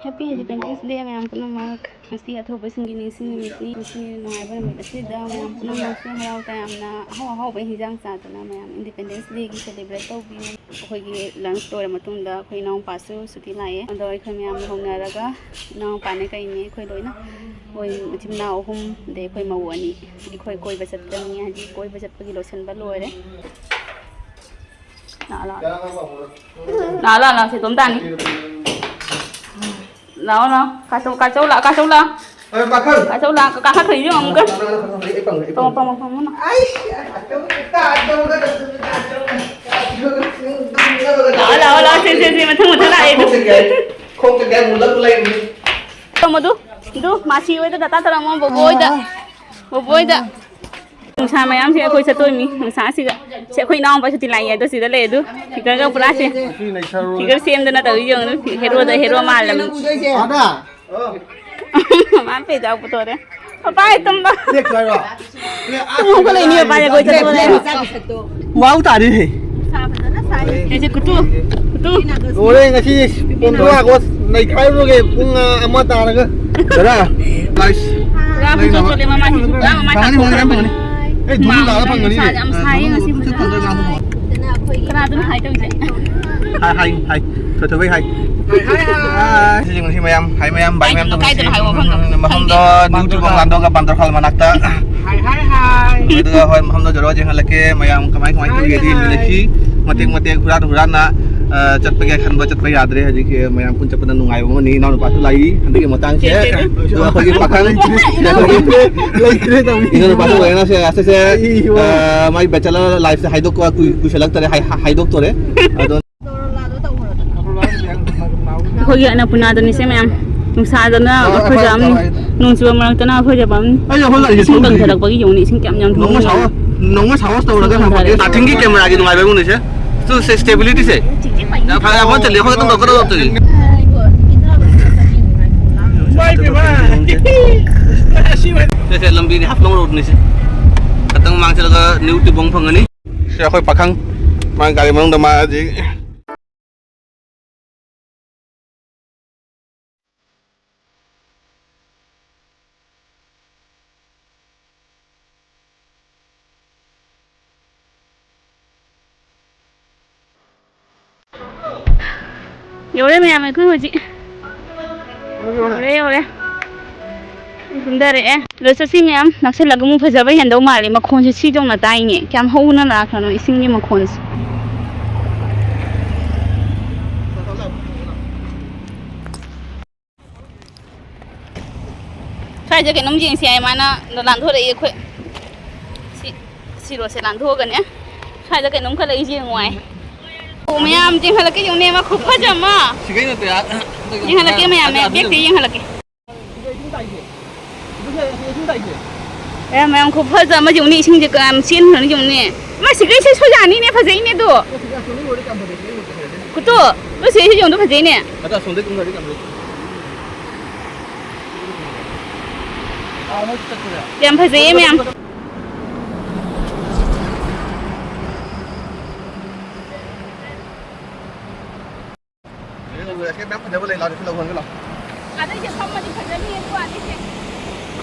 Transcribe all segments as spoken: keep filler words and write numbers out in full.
Happy Independence Day, ꯃꯌꯥꯝ ꯄꯨꯝꯅꯃꯛ꯫ ꯉꯁꯤ ꯑꯊꯧꯕꯁꯤꯡꯒꯤ ꯅꯤꯡꯁꯤꯡ ꯅꯨꯃꯤꯠꯅꯤ꯫ ꯉꯁꯤ ꯅꯨꯡꯉꯥꯏꯕ ꯅꯨꯃꯤꯠ ꯑꯁꯤꯗ ꯃꯌꯥꯝ ꯄꯨꯝꯅꯃꯛꯁꯨ ꯍꯔꯥꯎ ꯇꯌꯥꯝꯅ ꯑꯍꯥꯎ ꯑꯍꯥꯎꯕ ꯍꯤꯟꯖꯥꯡ ꯆꯥꯗꯨꯅ ꯃꯌꯥꯝ Independence Dayꯒꯤ celebrate ꯇꯧꯕꯤꯌꯨ꯫ ꯑꯩꯈꯣꯏꯒꯤ lunch ꯂꯣꯏꯔ ꯃꯇꯨꯡꯗ ꯑꯩꯈꯣꯏ ꯏꯅꯥꯎꯄꯥꯁꯨ ꯁꯨꯇꯤ ꯂꯥꯛꯑꯦ꯫ ꯑꯗꯣ ꯑꯩꯈꯣꯏ ꯃꯌꯥꯝ ꯍꯧꯅꯔꯒ, ꯏꯅꯥꯎꯄꯥꯅꯦ ꯀꯩꯅꯦ ꯑꯩꯈꯣꯏ ꯂꯣꯏꯅ, ꯑꯩꯈꯣꯏ ꯃꯆꯤꯟ ꯃꯅꯥꯎ ꯑꯍꯨꯝ, ꯑꯗꯩ ꯑꯩꯈꯣꯏ ꯃꯧ ꯑꯅꯤ, ꯑꯩꯈꯣꯏ ꯀꯣꯏꯕ ꯆꯠꯀꯅꯤ꯫ ꯍꯥꯏꯗꯤ ꯀꯣꯏꯕ ꯆꯠꯄꯒꯤ ꯂꯣꯏꯁꯤꯟꯕ ꯂꯣꯏꯔꯦ꯫ ꯂꯥꯛꯑꯣ, ꯂꯥꯛꯑꯣ, ꯂꯥꯛꯑꯣ, ꯂꯥꯛꯑꯣ, ꯁꯤ ꯏꯇꯣꯝ ꯇꯥꯅꯤ꯫ ꯂꯥꯛꯑꯣ, ꯂꯥꯛꯑꯣ, ꯀꯥꯆꯧ, ꯀꯥꯆꯧ ꯂꯥꯛꯑꯣ, ꯀꯥꯆꯧ ꯂꯥꯛꯑꯣ꯫ ꯑꯦ, ꯄꯥꯈꯪ꯫ ꯀꯥꯆꯧ ꯂꯥꯛꯑꯣ, ꯀꯥꯈꯠꯈ꯭ꯔꯦ, ꯌꯦꯡꯉꯣ ꯑꯃꯨꯛꯀ꯫ ꯀꯅꯥꯅꯣ ꯀꯥꯈꯠꯈ꯭ꯔꯦ? ꯑꯩ ꯄꯪꯉꯦ, ꯑꯩ ꯄꯪꯉꯦ꯫ ꯄꯪꯉꯣ, ꯄꯪꯉꯣ, ꯄꯪꯉꯣ, ꯅꯪ꯫ ꯑꯩꯁ! ꯂꯥꯛꯑꯣ, ꯂꯥꯛꯑꯣ, ꯂꯥꯛꯑꯣ, ꯁꯦ, ꯁꯦ, ꯁꯦ, ꯃꯊꯪ, ꯃꯊꯪ ꯂꯥꯛꯑꯦ, ꯑꯗꯨ꯫ ꯈꯣꯡ ꯀꯩꯀꯥ ꯃꯨꯜꯂ ꯂꯩꯕꯅꯤ꯫ ꯇꯧꯔꯝꯃꯣ ꯑꯗꯨ, ꯑꯗꯨ, ꯃꯥꯁꯤ ꯍꯣꯏꯗ ꯗꯇꯥ ꯇꯧꯔꯝꯃꯣ, ꯕꯣꯕꯣ ꯍꯣꯏꯗ꯫ ꯑꯥ꯫ ꯕꯣꯕꯣ ꯍꯣꯏꯗ꯫ ꯅꯨꯡꯁꯥ ꯃꯌꯥꯝꯁꯦ ꯑꯩꯈꯣꯏ ꯆꯠꯇꯣꯏꯅꯤ꯫ ꯅꯨꯡꯁꯥꯁꯤꯗ꯫ ꯁꯦ, ꯑꯩꯈꯣꯏ ꯏꯅꯥꯎꯄꯥ ꯁꯨꯇꯤ ꯂꯥꯛꯑꯦ ꯑꯗꯣ ꯁꯤꯗ ꯂꯩ ꯑꯗꯨ꯫ Figure ꯒ ꯄꯨꯔꯥꯁꯦ꯫ ꯉꯁꯤ ꯅꯩꯁꯜꯂꯨꯔꯦ꯫ Figure ꯁꯦꯝꯗꯅ ꯇꯧꯔꯤ ꯌꯦꯡꯉꯨ꯫ Hero ꯗ hero ꯃꯥꯜꯂꯕꯅꯤ꯫ ꯑꯗꯥ꯫ ꯃꯥ ꯄꯦꯖꯥꯎ ꯄꯨꯊꯣꯔꯦ꯫ ꯄꯄꯥ, ꯑꯩ ꯇꯨꯝꯕ꯫ ꯂꯦꯛꯁꯦ ꯍꯥꯏꯔꯣ? ꯇꯨꯝ ꯍꯧꯒꯠꯂꯛꯏꯅꯦ, ꯄꯄꯥ, ꯑꯩꯈꯣꯏ ꯆꯠꯇꯣꯔꯦ꯫ ꯋꯥꯎ ꯇꯥꯔꯦꯍꯦ꯫ ꯅꯨꯡꯁꯥ ꯐꯖꯅ ꯁꯥꯏ꯫ ꯑꯩꯁꯦ ꯀꯨꯇꯨ, ꯀꯨꯇꯨ꯫ ꯂꯣꯏꯔꯦ ꯉꯁꯤ ꯄꯣꯟꯗ꯭ꯔꯣ ꯑꯥꯒꯁ ꯅꯩꯈꯥꯏꯔꯨꯔꯒꯦ ꯄꯨꯡ, ꯑ, ꯑꯃ ꯇꯥꯔꯒ꯫ ꯗꯥꯗꯥ, ꯂꯥꯏꯁ꯫ ꯄꯨꯔꯥ ꯄꯨꯡꯆꯣꯠ ꯆꯣꯠꯂꯦ ꯃꯃꯥꯏꯁꯦ, ꯄꯨꯔꯥ ꯃꯃꯥꯏ ꯐꯪꯒꯅꯤ, ꯐꯪꯒꯅꯤ, ꯇꯥꯊꯣꯛꯈ꯭ꯔꯦ꯫ ꯐꯪꯒꯅꯤ꯫ ꯑꯦ, ꯙꯨꯞ ꯂꯥꯛꯑꯒ ꯐꯪꯒꯅꯤ꯫ ꯅꯨꯡꯁꯥꯁꯦ ꯌꯥꯝ ꯁꯥꯏꯌꯦ ꯉꯁꯤ ꯐꯖꯅ꯫ ꯀꯅꯥꯗꯨꯅ ꯍꯥꯏ ꯇꯧꯔꯤꯁꯦ? ꯍꯥꯏ, ꯍꯥꯏ, ꯍꯥꯏ꯫ ꯊꯣꯏꯊꯣꯏꯕꯩ ꯍꯥꯏ꯫ ꯍꯥꯏ꯫ ꯁꯤ ꯌꯦꯡꯉꯨꯁꯤ ꯃꯌꯥꯝ꯫ ꯍꯥꯏ ꯃꯌꯥꯝ, ꯕꯥꯏ ꯃꯌꯥꯝ ꯀꯥꯏꯗꯅꯣ, ꯇꯧꯔꯤꯁꯤ꯫ ꯀꯥꯏꯗꯅꯣ ꯍꯥꯏꯌꯣ ꯃꯐꯝꯗꯣ꯫ ꯃꯐꯝꯗꯣ ꯈꯪꯗꯦ꯫ ꯅ꯭ꯌꯨ ꯇꯨꯕꯣꯡ ꯂꯥꯟꯗꯣꯒ ꯕꯥꯟꯗꯔꯈꯥꯜ ꯃꯅꯥꯛꯇ꯫ ꯍꯥꯏ, ꯍꯥꯏ, ꯍꯥꯏ꯫ ꯑꯗꯨꯒ ꯍꯣꯏ, ꯃꯐꯝꯗꯣ ꯖꯔꯣ ꯌꯦꯡꯍꯜꯂꯛꯀꯦ꯫ ꯃꯌꯥꯝ ꯀꯃꯥꯏ ꯀꯃꯥꯏ ꯍꯥꯏ, ꯇꯧꯒꯦꯗꯤ ꯍꯥꯏ, ꯍꯥꯏ꯫ ꯌꯦꯡꯃꯤꯟꯅꯁꯤ꯫ ꯃꯇꯦꯛ ꯃꯇꯦꯛ ꯍꯨꯔꯥꯟ ꯍꯨꯔꯥꯟꯅ, ꯑ, ꯆꯠꯄꯒꯤ ꯈꯟꯕ ꯆꯠꯄ ꯌꯥꯗ꯭ꯔꯦ꯫ ꯍꯧꯖꯤꯛꯀꯤ ꯃꯌꯥꯝ ꯄꯨꯟ ꯆꯠꯄꯗ ꯅꯨꯡꯉꯥꯏꯕ ꯑꯃꯅꯤ꯫ ꯏꯅꯥꯎꯅꯨꯄꯥꯁꯨ ꯂꯥꯛꯏ ꯍꯟꯗꯛꯀꯤ ꯃꯇꯥꯡꯁꯦ꯫ ꯂꯩꯇꯦ, ꯂꯩꯇꯦ꯫ ꯑꯗꯨꯒ ꯑꯩꯈꯣꯏꯒꯤ ꯄꯥꯈꯪ, ꯂꯩꯇ꯭ꯔꯦ, ꯂꯩꯇ꯭ꯔꯦ ꯇꯧꯔꯤ꯫ ꯏꯅꯥꯎꯅꯨꯄꯥꯁꯨ ꯂꯩꯔꯦꯅ ꯁꯦ, ꯑꯁꯤꯁꯦ, ꯑꯩ ꯋꯥ꯫ ꯑ, ꯃꯥꯏ bachelor lifeꯁꯦ ꯍꯥꯏꯗꯣꯛꯄ ꯀꯨꯏ-, ꯀꯨꯏꯁꯜꯂꯛꯇꯔꯦ, ꯍꯥꯏ-, ꯍꯥꯏꯗꯣꯛꯇꯣꯔꯦ꯫ ꯑꯗꯣ ꯑꯩꯈꯣꯏꯒꯤ ꯑꯟꯅꯄꯨꯔꯅꯥꯗꯅꯤꯁꯦ ꯃꯌꯥꯝ꯫ ꯅꯨꯡꯁꯥꯗꯅ ꯑ, ꯑꯩꯈꯣꯏ ꯑꯩꯈꯣꯏ ꯖꯥꯝꯅꯤ꯫ ꯑꯩꯈꯣꯏ ꯅꯣꯡ ꯆꯨꯕ ꯃꯔꯛꯇꯅ ꯑꯩꯈꯣꯏ ꯖꯥꯝꯅꯤ꯫ ꯑꯩ ꯑꯩꯈꯣꯏ ꯂꯥꯛꯏꯁꯦ ꯏꯁꯤꯡ ꯊꯧꯔꯤ꯫ ꯀꯪꯊꯔꯛꯄꯒꯤ ꯌꯦꯡꯉꯨꯅꯦ, ꯏꯁꯤꯡ ꯀꯌꯥꯝ ꯌꯥꯝ ꯅꯣꯡꯃ ꯊꯧꯔꯤ ꯁꯥꯎ-, ꯌꯦꯡꯉꯨꯅꯦ꯫ ꯅꯣꯡꯃ ꯁꯥꯎꯁ ꯇꯧꯔꯒ ꯏꯁꯤꯡ ꯊꯝꯃꯒꯦ꯫ ꯀꯪꯊꯔꯛꯑꯦ꯫ ꯅꯥꯊꯤꯡꯒꯤ cameraꯒꯤ ꯅꯨꯡꯉꯥꯏꯕ ꯌꯦꯡꯉꯨꯅꯦꯁꯦ꯫ ꯁꯤ stabilityꯁꯦ꯫ ꯌꯥꯝ ꯐꯔꯦ, ꯌꯥꯝ ꯐꯖꯅ ꯆꯠꯂꯤ꯫ ꯑꯩꯈꯣꯏ ꯈꯛꯇꯪ ꯇꯧꯔꯛꯀꯗꯕ ꯅꯠꯇꯦ꯫ ꯏꯃꯥꯏ ꯄꯦꯝꯃ꯫ ꯁꯦ, ꯁꯦ, ꯂꯝꯕꯤꯅꯤ, ꯍꯥꯐꯂꯣꯡ roadꯅꯤꯁꯦ꯫ ꯈꯤꯇꯪ ꯃꯥꯡ ꯆꯠꯂꯒ ꯅ꯭ꯌꯨ ꯇꯨꯕꯣꯡ ꯐꯪꯒꯅꯤ꯫ ꯁꯤ ꯑꯩꯈꯣꯏ ꯄꯥꯈꯪ, ꯃꯥ ꯒꯥꯔꯤ ꯃꯅꯨꯡꯗ ꯃꯥ ꯍꯧꯖꯤꯛ ꯌꯧꯔꯦ ꯃꯌꯥꯝ, ꯑꯩꯈꯣꯏ ꯍꯧꯖꯤꯛ꯫ ꯌꯧꯔꯦ, ꯌꯧꯔꯦ꯫ ꯀꯨꯝꯊꯔꯛꯑꯦ꯫ ꯑꯗꯣ ꯆꯠꯁꯤ ꯃꯌꯥꯝ, ꯅꯛꯁꯜꯂꯒ ꯑꯃꯨꯛ ꯐꯖꯕ ꯍꯦꯟꯗꯧ ꯃꯥꯜꯂꯦ꯫ ꯃꯈꯣꯟꯁꯦ ꯁꯤ ꯌꯧꯅ ꯇꯥꯏꯅꯦ꯫ ꯀꯌꯥꯝ ꯍꯧꯅ ꯂꯥꯛꯈ꯭ꯔꯅꯣ ꯏꯁꯤꯡꯒꯤ ꯃꯈꯣꯟꯁꯦ꯫ ꯁ꯭ꯋꯥꯏꯗ ꯀꯩꯅꯣꯝ ꯌꯦꯡꯁꯤ ꯍꯥꯏ ꯃꯥꯅ ꯂꯥꯟꯊꯣꯔꯛꯏ ꯑꯩꯈꯣꯏ꯫ ꯁꯤ, ꯁꯤ ꯔꯣꯗꯁꯦ ꯂꯥꯟꯊꯣꯛꯑꯒꯅꯦ꯫ ꯁ꯭ꯋꯥꯏꯗ ꯀꯩꯅꯣꯝ ꯈꯜꯂꯛꯏꯁꯦ ꯌꯦꯡꯉꯨ ꯍꯥꯏ꯫ ꯑꯣ, ꯃꯌꯥꯝ ꯌꯦꯡꯍꯜꯂꯛꯀꯦ ꯌꯦꯡꯉꯨꯅꯦ, ꯃꯥ ꯈꯨꯐꯖ ꯑꯃ꯫ ꯁꯤꯒꯩ ꯅꯠꯇꯦ, ꯑ, ꯌꯦꯡꯍꯜꯂꯛꯀꯦ ꯃꯌꯥꯝ, ꯃꯌꯥꯝ, ꯑꯗꯨ, ꯑꯗꯨ, ꯕꯦꯛꯇ ꯌꯦꯡꯍꯜꯂꯛꯀꯦ꯫ ꯁꯤꯗ ꯏꯁꯤꯡ ꯇꯥꯏꯁꯦ꯫ ꯁꯤꯗ ꯏꯁꯤꯡ ꯇꯥꯏꯁꯦ꯫ ꯑꯦ, ꯃꯌꯥꯝ ꯈꯨꯐꯖ ꯑꯃ ꯌꯦꯡꯉꯨꯅꯦ, ꯏꯁꯤꯡꯁꯦ ꯀꯌꯥꯝ ꯆꯦꯟꯈ꯭ꯔꯅꯣ ꯌꯦꯡꯉꯨꯅꯦ꯫ ꯃꯥ ꯁꯤꯒꯩꯁꯦ ꯁꯣꯏꯖꯥꯅꯤꯅꯦ, ꯐꯖꯩꯅꯦ ꯑꯗꯣ꯫ ꯑꯦ, ꯁꯤꯒ ꯑꯁꯣꯝꯗ ꯂꯣꯏꯔꯦ ꯀꯌꯥꯝ ꯐꯖꯩ, ꯁꯤꯒꯩ ꯐꯖꯩ꯫ ꯀꯨꯇꯨ, ꯅꯣꯏ ꯁꯤꯒꯩꯁꯦ ꯌꯦꯡꯉꯨꯗꯣ ꯐꯖꯩꯅꯦ꯫ ꯑꯗ ꯑꯁꯣꯝꯗꯩ ꯀꯨꯝꯊꯔꯗꯤ ꯀꯌꯥꯝ ꯐꯖꯩ꯫ ꯑꯥ, ꯃꯣꯏ ꯆꯠꯈ꯭ꯔꯦ꯫ ꯌꯥꯝ ꯐꯖꯩꯌꯦ ꯃꯌꯥꯝ꯫ ꯃꯌꯥꯝ ꯐꯖꯕ ꯂꯩ, ꯂꯥꯛꯑꯣ, ꯁꯤ ꯂꯧꯍꯟꯒꯦ ꯂꯥꯛꯑꯣ꯫ ꯑꯗꯩꯁꯦ ꯐꯝꯃꯗꯤ ꯐꯖꯅꯤ, ꯑꯗꯨ ꯑꯗꯩꯁꯦ꯫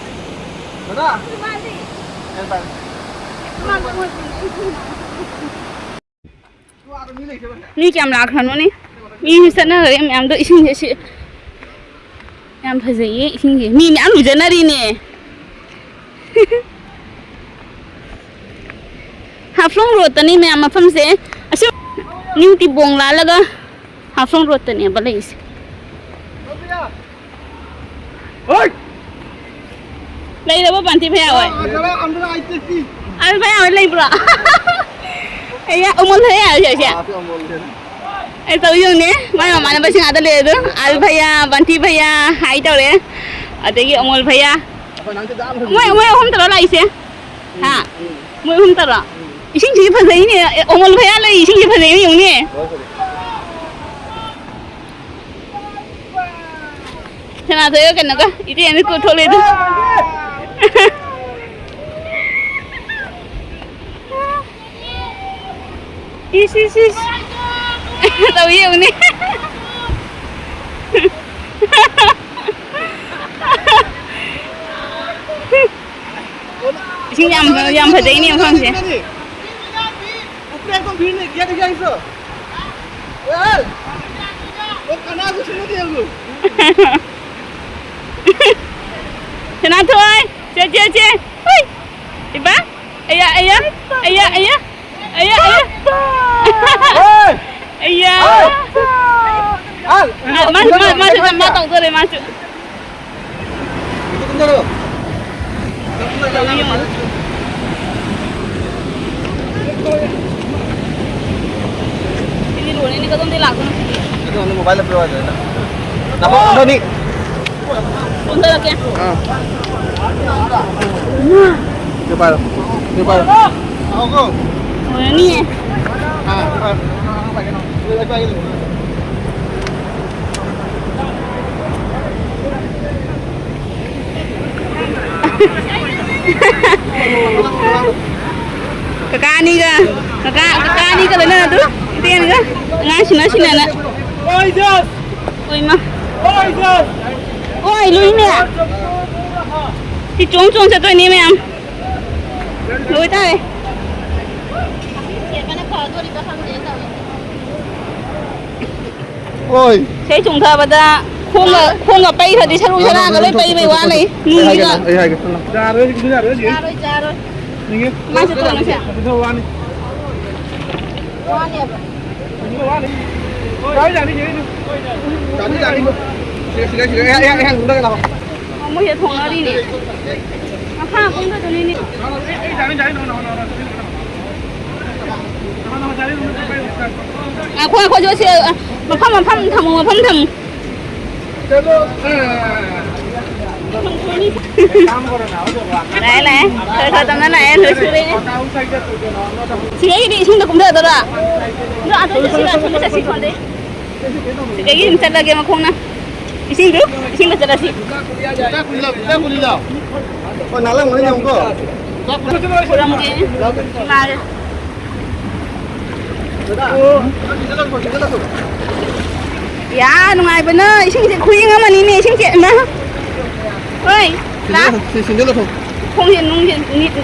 ꯗꯗꯥ꯫ ꯃꯥꯗꯤ꯫ ꯒ꯭ꯌꯥꯟ ꯇꯥꯔꯦ꯫ ꯃꯥꯗꯤ ꯃꯣꯏ ꯑꯩ ꯃꯤ ꯀꯌꯥꯝ ꯂꯥꯛꯈ꯭ꯔꯅꯣꯅꯦ? ꯃꯤ ꯆꯠꯅꯈ꯭ꯔꯦ ꯃꯌꯥꯝꯗꯣ, ꯏꯁꯤꯡꯁꯦ ꯁꯤ ꯌꯥꯝ ꯐꯖꯩꯌꯦ ꯏꯁꯤꯡꯁꯦ꯫ ꯃꯤ ꯃꯌꯥꯝ ꯂꯨꯖꯅꯔꯤꯅꯦ꯫ ꯍꯥꯐꯂꯣꯡ ꯔꯣꯗꯇꯅꯤ ꯃꯌꯥꯝ ꯃꯐꯝꯁꯦ꯫ ꯑꯁꯤ ꯅ꯭ꯌꯨ ꯇꯤꯕꯣꯡ ꯂꯥꯜꯂꯒ ꯍꯥꯐꯂꯣꯡ ꯔꯣꯗꯇꯅꯦꯕ ꯂꯩꯔꯤꯁꯦ꯫ ꯂꯩꯔꯕꯣ ꯄꯥꯟꯇꯤ ꯐꯌꯥ ꯍꯣꯏ? ꯑꯜ ꯐꯌꯥ ꯍꯣꯏ ꯂꯩꯕ꯭ꯔꯣ? ꯑꯩꯌꯥ, ꯑꯃꯣꯜ ꯐꯌꯥ ꯍꯥꯏꯁꯦ ꯑꯁꯦ? ꯑꯩ ꯇꯧ ꯌꯦꯡꯉꯨꯅꯦ, ꯃꯥꯏ ꯃꯃꯥꯟꯅꯕꯁꯤꯡ ꯑꯥꯗ ꯂꯩ ꯑꯗꯣ, ꯑꯜ ꯐꯌꯥ, ꯕꯟꯇꯤ ꯐꯌꯥ ꯍꯥꯏ ꯇꯧꯔꯦ, ꯑꯗꯒꯤ ꯑꯃꯣꯜ ꯐꯌꯥ꯫ ꯃꯣꯏ, ꯃꯣꯏ ꯑꯍꯨꯝ ꯇꯧꯔ ꯂꯥꯛꯏꯁꯦ? ꯍꯥ? ꯃꯣꯏ ꯑꯍꯨꯝ ꯇꯧꯔꯣ? ꯏꯁꯤꯡꯁꯤꯗꯤ ꯐꯖꯩꯅꯦ꯫ ꯑꯦ, ꯑꯃꯣꯜ ꯐꯌꯥ ꯂꯩ, ꯏꯁꯤꯡꯁꯤ ꯐꯖꯩꯅꯦ, ꯌꯦꯡꯉꯨꯅꯦ꯫ ꯁꯅꯥꯊꯣꯏꯒ ꯀꯩꯅꯣꯒ, ꯏꯇꯩ ꯑꯅꯤ ꯀꯣꯏꯊꯣꯛꯂꯦ ꯑꯗꯨ꯫ ꯏꯁ, ꯏꯁ, ꯏꯁ꯫ ꯇꯧ ꯌꯦꯡꯉꯨꯅꯦ꯫ ꯏꯁꯤꯡ ꯌꯥꯝ, ꯌꯥꯝ ꯐꯖꯩꯅꯦ ꯃꯐꯝꯁꯦ꯫ ऊपर एकदम भीड़ नहीं, क्या दिखा इसको? यार। ꯀꯅꯥꯕꯨ ꯁꯤꯟꯅꯗꯦ ꯍꯥꯏꯕꯅꯣ? ꯁꯅꯥꯊꯣꯏ, ꯆꯦ, ꯆꯦ, ꯆꯦ꯫ ꯍꯨꯏ꯫ ꯏꯕꯥ꯫ ꯑꯌꯥ, ꯑꯌꯥ, ꯑꯌꯥ, ꯑꯌꯥ, ꯑꯌꯥ, ꯑꯌꯥ꯫ ꯍꯣꯏ꯫ ꯑꯌꯥ꯫ ꯍꯣꯏ꯫ ꯑ, ꯃꯥꯁꯨ, ꯃꯥ, ꯃꯥꯁꯨ, ꯃꯥ ꯇꯧꯗꯣꯔꯦ, ꯃꯥꯁꯨ꯫ ꯁꯤꯗꯤ ꯂꯣꯏꯔꯦꯅꯦ, ꯀꯗꯣꯝꯗꯩ ꯂꯥꯛꯇꯣꯏꯅꯣ ꯁꯤꯗꯤ? ꯅꯪ ꯃꯣꯕꯥꯏꯜ ꯄꯤꯔꯛꯑꯣ ꯍꯥꯏꯗꯅ꯫ ꯅꯥꯀꯣꯡ ꯀꯣꯟꯊꯔꯛꯀꯦ꯫ ꯑꯥ꯫ ꯁꯤ ꯄꯥꯏꯔꯣ꯫ ꯁꯤ ꯄꯥꯏꯔꯣ꯫ ꯂꯣꯏꯔꯅꯤꯌꯦ꯫ ꯑꯥ, ꯑꯥ꯫ ꯀꯀꯥ ꯑꯅꯤꯒ, ꯀꯀꯥ, ꯀꯀꯥ ꯑꯅꯤꯒ ꯂꯣꯏꯅꯅ ꯑꯗꯨ, ꯏꯇꯦꯟꯒ, ꯑꯉꯥꯡ ꯁꯤꯟꯅ ꯁꯤꯟꯅꯅ꯫ ꯑꯣꯏꯃ꯫ ꯑꯣꯏ, ꯂꯨꯏꯅꯦ꯫ ꯁꯤ ꯆꯣꯡ ꯆꯣꯡ ꯆꯠꯇꯣꯏꯅꯦ ꯃꯌꯥꯝ꯫ ꯂꯣꯏ ꯇꯥꯔꯦ꯫ ꯑꯣꯏ꯫ ꯏꯁꯩ ꯆꯣꯡꯊꯕꯗ ꯈꯣꯡꯒ, ꯈꯣꯡꯒ ꯄꯩꯈ꯭ꯔꯗꯤ ꯁꯔꯨ ꯁꯔꯥꯡꯒ ꯂꯣꯏ ꯄꯩꯕꯩ ꯋꯥꯅꯤ꯫ ꯅꯨꯡꯒꯤꯒ꯫ ꯑꯩ ꯍꯥꯏꯒꯦ, ꯁꯨꯝ ꯂꯥꯎ꯫ ꯌꯥꯔꯣꯏ, ꯌꯥꯔꯣꯏ꯫ ꯌꯥꯔꯣꯏ, ꯌꯥꯔꯣꯏ꯫ ꯅꯤꯡꯉꯦ꯫ ꯃꯥꯏ ꯆꯠꯇꯣꯏꯅꯣ ꯁꯦ? ꯑꯗꯨ ꯋꯥꯅꯤ꯫ ꯋꯥꯅꯦꯕ꯫ ꯌꯥꯔꯣꯏ, ꯌꯥꯔꯣꯏ, ꯌꯥꯔꯣꯏ꯫ ꯌꯥꯅꯤ, ꯌꯥꯅꯤ꯫ ꯁꯤꯗ, ꯁꯤꯗ, ꯁꯤꯗ꯫ ꯑꯩ, ꯑꯩ, ꯑꯩ ꯍꯥꯟꯅ ꯀꯨꯝꯊꯒꯦ ꯂꯥꯎ꯫ ꯑꯣ, ꯃꯣꯏꯁꯦ ꯊꯣꯡꯅꯔꯤꯅꯦ꯫ ꯃꯈꯥ ꯀꯨꯝꯊꯗꯣꯏꯅꯤꯅꯦ꯫ ꯑꯩ, ꯑꯩ ꯌꯥꯅꯤ, ꯌꯥꯅꯤ, ꯅꯪ ꯍꯥꯟꯅ ꯍꯣꯠꯅꯔꯣ꯫ ꯉꯥꯏꯈꯣ, ꯉꯥꯏꯈꯣ, ꯖꯣꯁꯤ, ꯑ, ꯃꯐꯝ, ꯃꯐꯝ ꯊꯝꯃꯨ, ꯃꯐꯝ ꯊꯝꯃꯨ꯫ ꯂꯥꯛꯑꯦ, ꯂꯥꯛꯑꯦ꯫ ꯈꯔ, ꯈꯔ ꯇꯞꯅ ꯂꯥꯛꯑꯦ, ꯂꯣꯏ ꯁꯨꯔꯦ꯫ ꯁꯤꯗꯒꯤꯗꯤ ꯏꯁꯤꯡꯗ ꯀꯨꯝꯊꯗꯣꯏꯔꯥ? ꯑꯗꯣ ꯑꯗꯣꯝꯗ ꯁꯤꯗ ꯑꯁꯣꯝꯗ ꯆꯠꯁꯤ, ꯁꯣꯝꯗꯩ꯫ ꯁꯤꯗꯒꯤ ꯑꯗꯨꯝ ꯆꯠꯂꯒꯦ ꯃꯈꯣꯡꯅ꯫ ꯏꯁꯤꯡꯗꯨ, ꯏꯁꯤꯡꯗ ꯆꯠꯂꯁꯤ꯫ ꯆꯥꯛ ꯄꯨꯂꯤ ꯂꯥꯎ, ꯆꯥꯛ ꯄꯨꯂꯤ ꯂꯥꯎ꯫ ꯑꯣ, ꯅꯥꯜꯂꯝꯒꯅꯤ ꯑꯃꯨꯛꯀꯣ꯫ ꯄꯨꯔꯝꯒꯦ꯫ ꯏꯃꯥꯁꯦ꯫ ꯌꯥ, ꯅꯨꯡꯉꯥꯏꯕꯅ ꯏꯁꯤꯡꯁꯦ ꯈꯨꯌꯦꯡ ꯑꯃꯅꯤꯅꯦ, ꯏꯁꯤꯡꯁꯦ꯫ ꯏꯃꯥ꯫ ꯍꯣꯏ, ꯂꯥꯛ꯫ ꯁꯤ ꯁꯤꯡꯗ ꯂꯧꯊꯣꯛ꯫ ꯈꯣꯡꯁꯦ ꯅꯨꯡꯁꯦ,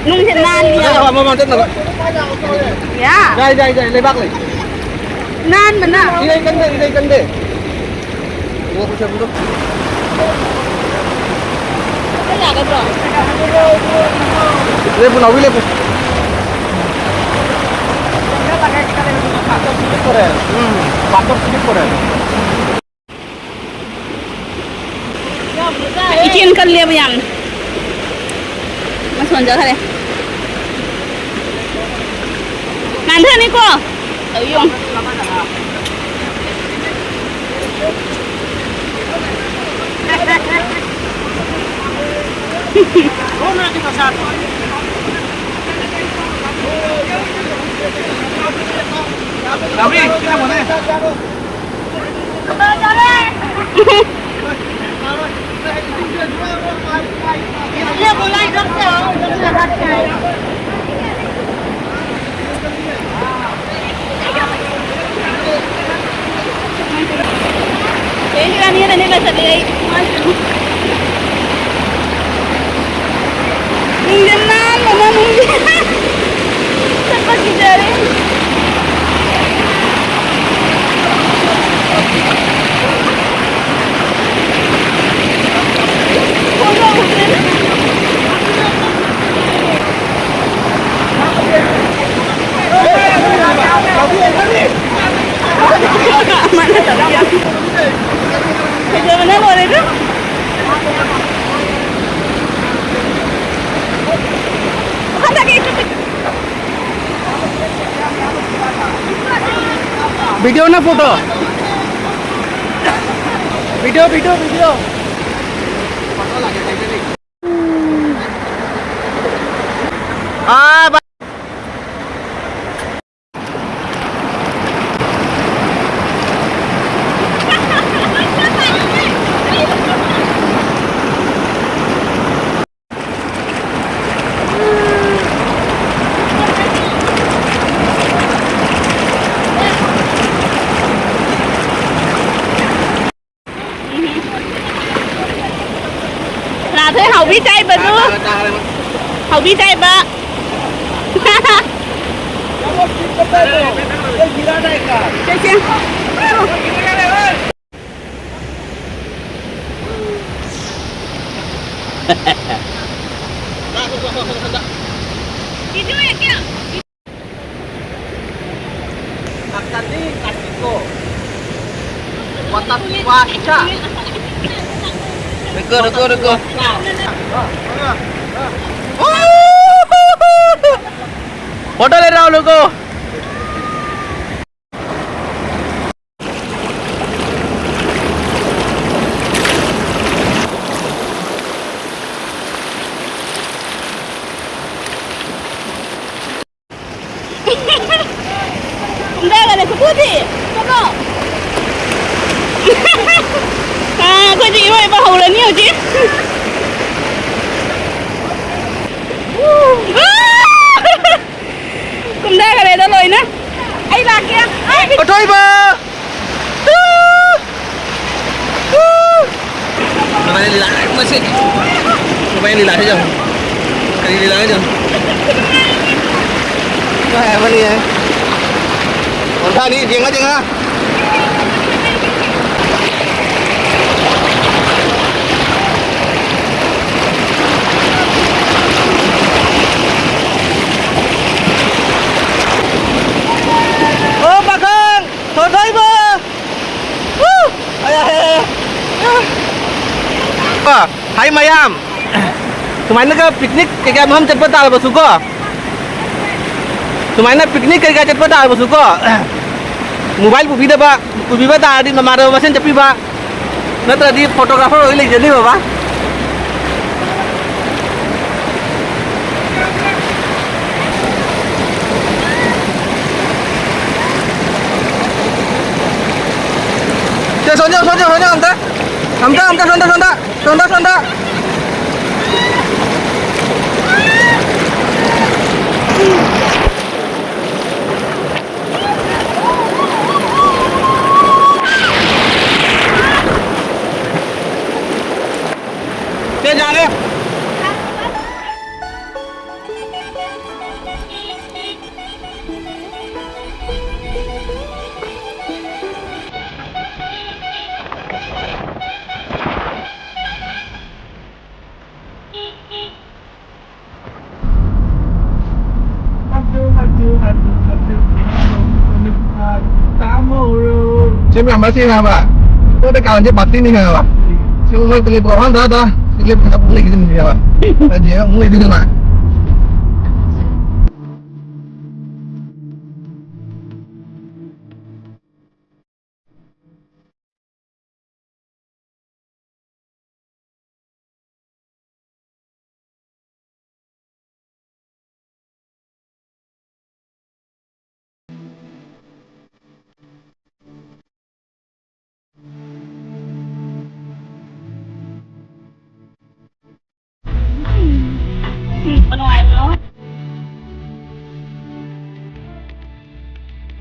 ꯅꯨꯡꯁꯦ ꯅꯥꯟꯕ꯫ ꯑꯃ, ꯑꯃ ꯆꯠꯅꯕ꯫ ꯌꯥ꯫ ꯌꯥꯏ, ꯌꯥꯏ, ꯌꯥꯏ, ꯂꯩꯕꯥꯛ ꯂꯩ꯫ ꯅꯥꯟꯕꯅ꯫ ꯏꯔꯩ ꯀꯟꯗꯦ, ꯏꯔꯩ ꯀꯟꯗꯦ꯫ ꯂꯦꯞꯄꯨ, ꯅꯥꯎꯕꯤ, ꯂꯦꯞꯄꯨ꯫ ꯎꯝ꯫ ꯏꯆꯦꯟ ꯀꯜꯂꯦꯕ ꯌꯥꯝꯅ꯫ ꯃꯁꯣꯟ ꯆꯠꯈ꯭ꯔꯦ꯫ ꯅꯥꯟꯊꯅꯤꯀꯣ꯫ ꯇꯧ ꯌꯦꯡꯉꯨ꯫ ꯅꯨꯡꯗꯤ ꯅꯥꯟꯕꯅ ꯅꯨꯡꯗꯤ ꯆꯠꯄ ꯀꯤꯖꯔꯦ꯫ ꯐꯖꯕꯅ ꯂꯣꯏꯔꯦꯗ꯫ Video na photo? Video, video, video. Ah, ba- ꯀꯅꯥꯗꯩ ꯍꯥꯎꯕꯤ ꯆꯥꯏꯕꯗꯨ? ꯍꯥꯎꯕꯤ ꯆꯥꯏꯕ꯫ ꯆꯦ, ꯆꯦ꯫ रुको, रुको, रुको। फोटो ले रहा हूँ, रुको। ꯀꯨꯝꯊꯈꯔꯦ ꯈꯨꯇꯨꯗꯤ꯫ ꯆꯠꯂꯣ꯫ ꯑꯥ, ꯑꯩꯈꯣꯏꯗꯤ ꯏꯔꯣꯏꯕ ꯍꯧꯔꯅꯤ ꯍꯧꯖꯤꯛ꯫ ꯀꯨꯝꯊꯈꯔꯦꯗ ꯂꯣꯏꯅ꯫ ꯑꯩ ꯂꯥꯛꯀꯦ꯫ ꯑꯊꯣꯏꯕ! ꯅꯨꯡꯉꯥꯏꯅ ꯂꯤꯂꯥ ꯃꯁꯤ꯫ ꯅꯨꯡꯉꯥꯏꯅ ꯂꯤꯂꯥꯁꯤ ꯌꯦꯡꯉꯨ꯫ ꯀꯔꯤ ꯂꯤꯂꯥꯅꯣ ꯌꯦꯡꯉꯨ꯫ ꯅꯨꯡꯉꯥꯏ ꯑꯃꯅꯤ ꯌꯦꯡꯉꯨ꯫ ꯑꯣꯟꯊꯥꯅꯤ, ꯌꯦꯡꯉ ꯌꯦꯡꯉ꯫ ꯑꯣ ꯄꯥꯈꯪ! ꯊꯣꯏꯊꯣꯏꯕ! ꯍꯥꯏ ꯃꯌꯥꯝ, ꯁꯨꯃꯥꯏꯅꯒ ꯄꯤꯛꯅꯤꯛ ꯀꯩꯀꯥ ꯃꯐꯝ ꯆꯠꯄ ꯇꯥꯔꯕꯁꯨꯀꯣ, ꯁꯨꯃꯥꯏꯅ ꯄꯤꯛꯅꯤꯛ ꯀꯩꯀꯥ ꯆꯠꯄ ꯇꯥꯔꯕꯁꯨꯀꯣ, ꯃꯣꯕꯥꯏꯜ ꯄꯨꯕꯤꯗꯕ, ꯄꯨꯕꯤꯕ ꯇꯥꯔꯗꯤ ꯃꯃꯥꯟꯅꯕ ꯃꯁꯦꯟ ꯆꯠꯄꯤꯕ, ꯅꯠꯇ꯭ꯔꯗꯤ ꯐꯣꯇꯣꯒ꯭ꯔꯥꯐꯔ ꯑꯣꯏ ꯂꯩꯖꯅꯤ ꯕꯕꯥ꯫ ꯁꯦ, ꯁꯣꯝꯗ, ꯁꯣꯝꯗ, ꯁꯣꯝꯗ ꯑꯝꯇ꯫ ꯑꯝꯇ, ꯑꯝꯇ, ꯁꯣꯝꯗ, ꯁꯣꯝꯗ꯫ ꯁꯣꯝꯗ, ꯁꯣꯝꯗ꯫ ꯁꯦ, ꯌꯥꯔꯦ꯫ ꯃꯌꯥꯝ ꯃꯁꯤ ꯍꯥꯏꯕ꯫ ꯃꯣꯏꯗ ꯀꯥꯟꯁꯦ ꯄꯥꯔꯇꯤꯅꯤ ꯍꯥꯏꯕ꯫ ꯁꯤ ꯃꯣꯏ ꯀꯂꯤꯞ ꯋꯥꯍꯟ ꯇꯥ ꯇꯥ꯫ ꯀꯂꯤꯞ ꯄꯨꯂꯞ ꯂꯩꯈꯤꯗꯣꯏꯅꯤ ꯍꯥꯏꯕ꯫ ꯑꯗꯨꯗꯤ ꯑꯃꯨꯛ ꯂꯩꯈꯤꯗꯣꯏꯅꯤ꯫